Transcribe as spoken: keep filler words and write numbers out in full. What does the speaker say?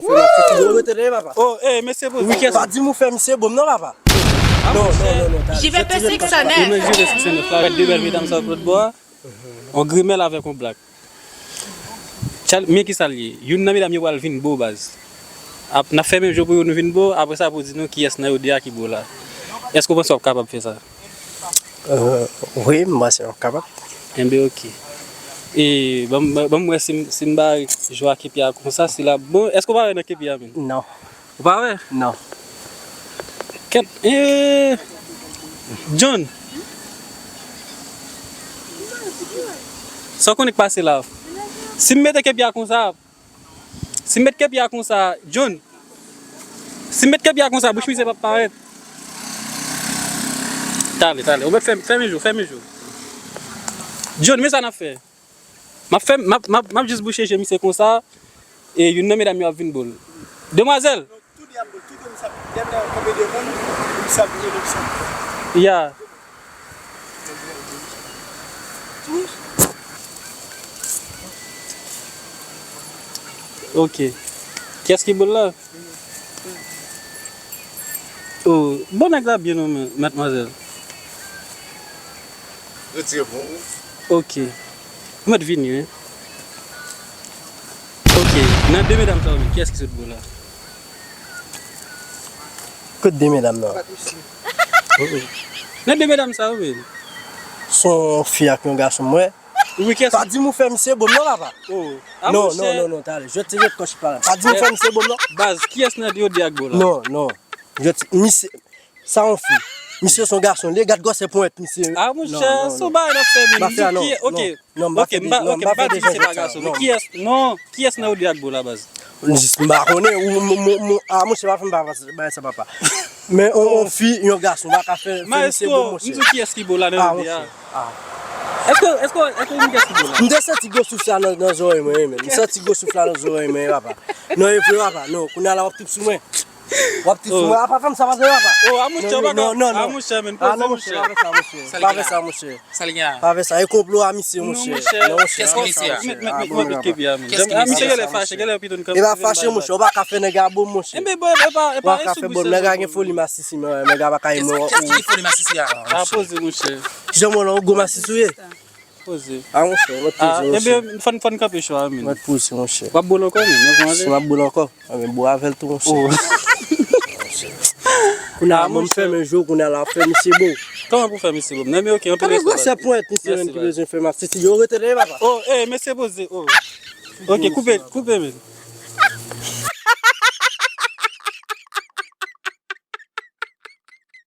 Fè m ak ti fi yo rete dèyè, papa. Oh, eh, mesye poze. Wi, kiyès? Pa di m ou fè misye bonm non, papa. Non, non, non, non, talè. Jwèt ti jwèt kòch pa. Yo mezire sik sennèf la, wè de bèl medam sa yo k lòt bò a. On grimèl avèk on blak. Tchal, men kisa l ye? Youn nan medam yo pral vin bo, baz. Ap, n ap fè menm jan pou yo nou vin bo, apre sa pou di nou kiyès nan yo de a ki bo la. Èske w panse w ap kapab fè sa? Euh, wi, m panse m ap kapab. Enben, oke. E, ban m, ban m wè si m, si m ba jwa kepi a konsa, si l ap bon. Èske w pa wè nan kepi a, menm? Non. Ou pa wè? Non. Kèt, eh, John. Sa w konnen k pase la? Si m mete kepi a konsa, si m met kepi a konsa, John. Si m met kepi a konsa, bouch misye p ap parèt. Talè, talè. Ou mèt fè, fèmen je w, fèmen je w. John, men sa n ap fè. M ap fè, m ap, m ap, m ap jis bouche je misye konsa, e youn nan medam yo ap vin bo l. Demwazèl! Ya. Ok. Kiyès ki bo l la? Oh, bon nèg la byen non, men, madmwazèl. Retire bon. Ok. Ou mèt vini, wi. Ok. Nan de medam sa yo menm, kiyès ki sot bo la? Kot de medam nan? Nan de medam sa yo menm. Son fi ak yon gason, mwen. Wi, kiyès? Pa di m ou fè misye bonm non, papa. Oh. Non, non, non, non, talè. Jwèt ti jwèt kòch pa la. Pa di m ou fè misye bonm non. Baz, kiyès nan yo de ak bo la? Non, non. Jwèt ti, misye, sa yon fi. Misye se yon gason. Li gad gwosè ponyèt misye. Ah, monchè, se yon bagay n ap fè menm. M pa fè a, non. Ok, non, m pa fè de, non, m pa fè de jan jwèt sa. Men kiyès, non, kiyès nan yo de ak bo la, baz? Jis m pa konnen. Ou, m, m, m, ah, monchè, pa fè m pa fè bagay sa, papa. Men on, on fi, yon gason, pa ka fè, fè misye bon, monchè. Maestro, m di w kiyès ki bo la nan yo de a. Ah, monchè. Ah. Èske, èske, èske ou konn kiyès ki bo la? M te santi gwo souf sa nan, nan zòrèy mwen, wi, men. M santi gwo souf la nan zòrèy mwen, wi, papa. Non, e vre, papa. Non, kounye a la, w ap trip sou mwen. W ap trip sou mwen. A, pa fè m sa, papa. Oh, a, monchè, pa ka, a, monchè, men, poze, monchè. Pa fè sa, monchè. Pa fè sa, monchè. Sa l gen a? Pa fè sa, e konplo a misye, monchè. Non, monchè. Non, monchè, pa fè sa, monchè. Mèt, mèt, mèt, mèt kepi a, men. Kiyès ki misye a? Misye genlè fache, genlè pito n kanpe. E pa fache, monchè, ou pa ka fè nèg a bonm, monchè. Enben, bon, e pa, e pa, e pa sou bouch se bon. Nèg a gen foli masisi, men, nèg a pa ka. Kiyès, kiyès ki foli masisi a? Ah, poze, monchè. Kijan mwen la, ou gwo masisi ou ye? Poze. Ah, monchè, mwen poze, monchè. Enben, fò n, fò n kanpe cho a, men. Mwen poze, monchè. W ap bo l ankò, men, non, mwen. Si m ap bo l ankò. Enben, bo avè l tou, monchè. Oh. Kounye a, mwen m fèmen je w, kounye a la, w ap fè misye bo. Kòman pou fè misye bo? Non, men ok, anpil respè. Kòman gwosè ponyèt misye menm ki bezwen fè masisi? Yo rete dèyè, papa. Oh, eh, mesye poze, oh. Ok, koupe, koupe, men.